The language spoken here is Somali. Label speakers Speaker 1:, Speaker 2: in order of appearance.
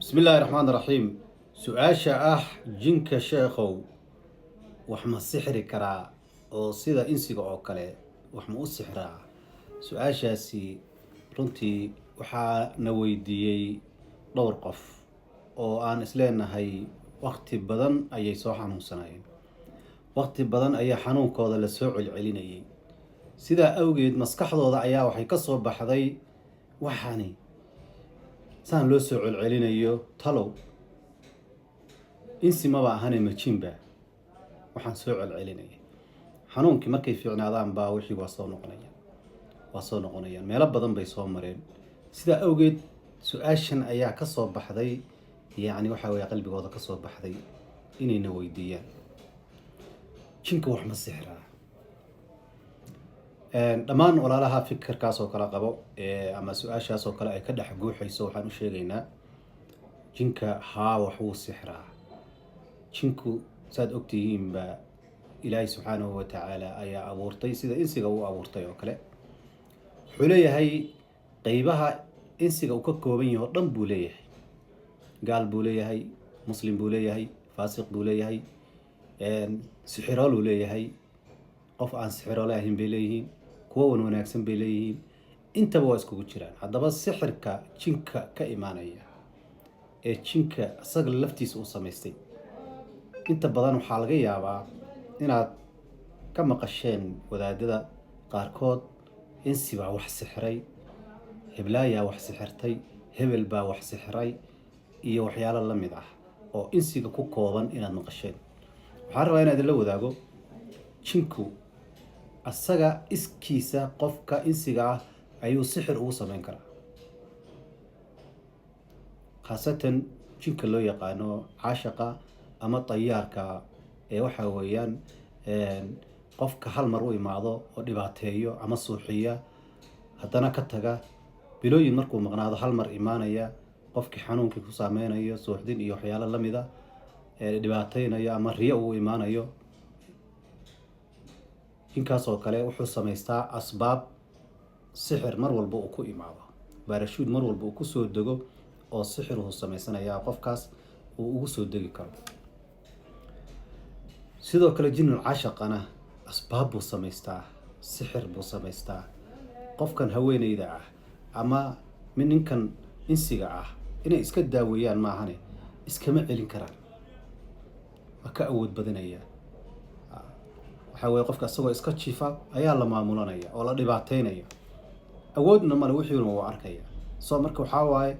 Speaker 1: Bismi illaahi raxmaan raxiim. Su-aasha ah, jinka, sheekhow, wax ma sixri karaa oo sida insiga oo kale wax ma u sixraa? Su-aashaasi runtii waxaa na weydiiyey dhowr qof oo aan isleenahay waqti badan ayay soo xanuunsanayeen, waqti badan ayaa xanuunkooda lasoo celcelinayay. Sidaa awgeed maskaxdooda ayaa waxay ka soo baxday, waxani saan loo soo celcelinayo, talow insi maba ahane, majinba waxaan soo celcelinaya? Xanuunkii markay fiicnaadaan baa wixii waa soo noqonayaan, waa soo noqonayaan. Meelo badan bay soo mareen. Sidaa awgeed su-aashan ayaa ka soo baxday, yacni waxaa weeye qalbigooda ka soo baxday inayna weydiiyaan, jinka wax ma sixraa? Dhammaan walaalaha fikirkaas oo kale qabo ama su-aashaas oo kale ay ka dhex guuxayso, waxaan u sheegaynaa, jinka haa, wax wuu sixraa. Jinku, saad ogtihiinba, Ilaahay subxaanahu wa tacaala ayaa abuurtay sida insiga uu abuurtay oo kale. Wuxuu leeyahay qeybaha insiga uu ka kooban yahay oo dhan buu leeyahay. Gaal buu leeyahay, muslim buu leeyahay, faasiq buu leeyahay, sixirooluu leeyahay, qof aan sixiroole ahayn bay leeyihiin, kuwo wan wanaagsan bay leeyihiin, intaba waa iskugu jiraan. Haddaba sixirka jinka ka imaanaya ee jinka isaga laftiisa uu samaystay, inta badan waxaa laga yaabaa inaad ka maqasheen wadaadada qaarkood, insi baa wax sixray, heblaayaa wax sixirtay, hebel baa wax sixray iyo waxyaalo la mid ah oo insiga ku kooban inaad maqasheen. Waxaan rabaa inaan idinla wadaago, jinku asaga iskiisa qofka insiga ah ayuu sixir ugu sameyn karaa, khaasatan jinka loo yaqaano caashaqa ama tayaarka ee waxaa weeyaan qofka hal mar u imaado oo dhibaateeyo ama suuxiya, haddana ka taga, bilooyin markuu maqnaado hal mar imaanaya, qofkii xanuunkii ku saameynayo, suuxdin iyo waxyaalo lamida, dhibaateynayo ama riyo uu imaanayo. Jinkaas oo kale wuxuu samaystaa asbaab sixir mar walba uu ku imaado, baarashuud mar walba uu kusoo dego oo sixir uu samaysanayaa qofkaas uu ugu soo degi karo. Sidoo kale jinul cashaqana asbaab buu samaystaa, sixir buu samaystaa. Qofkan haweeneyda ah ama ninkan insiga ah inay iska daaweeyaan maahane, iskama celin karaan, waa ka awood badanaya. Waxaa weye qofka isagoo iska jiifa ayaa la maamulanaya oo la dhibaateynaya, awoodna male, wixiina wuu arkaya. So marka waxaa waaye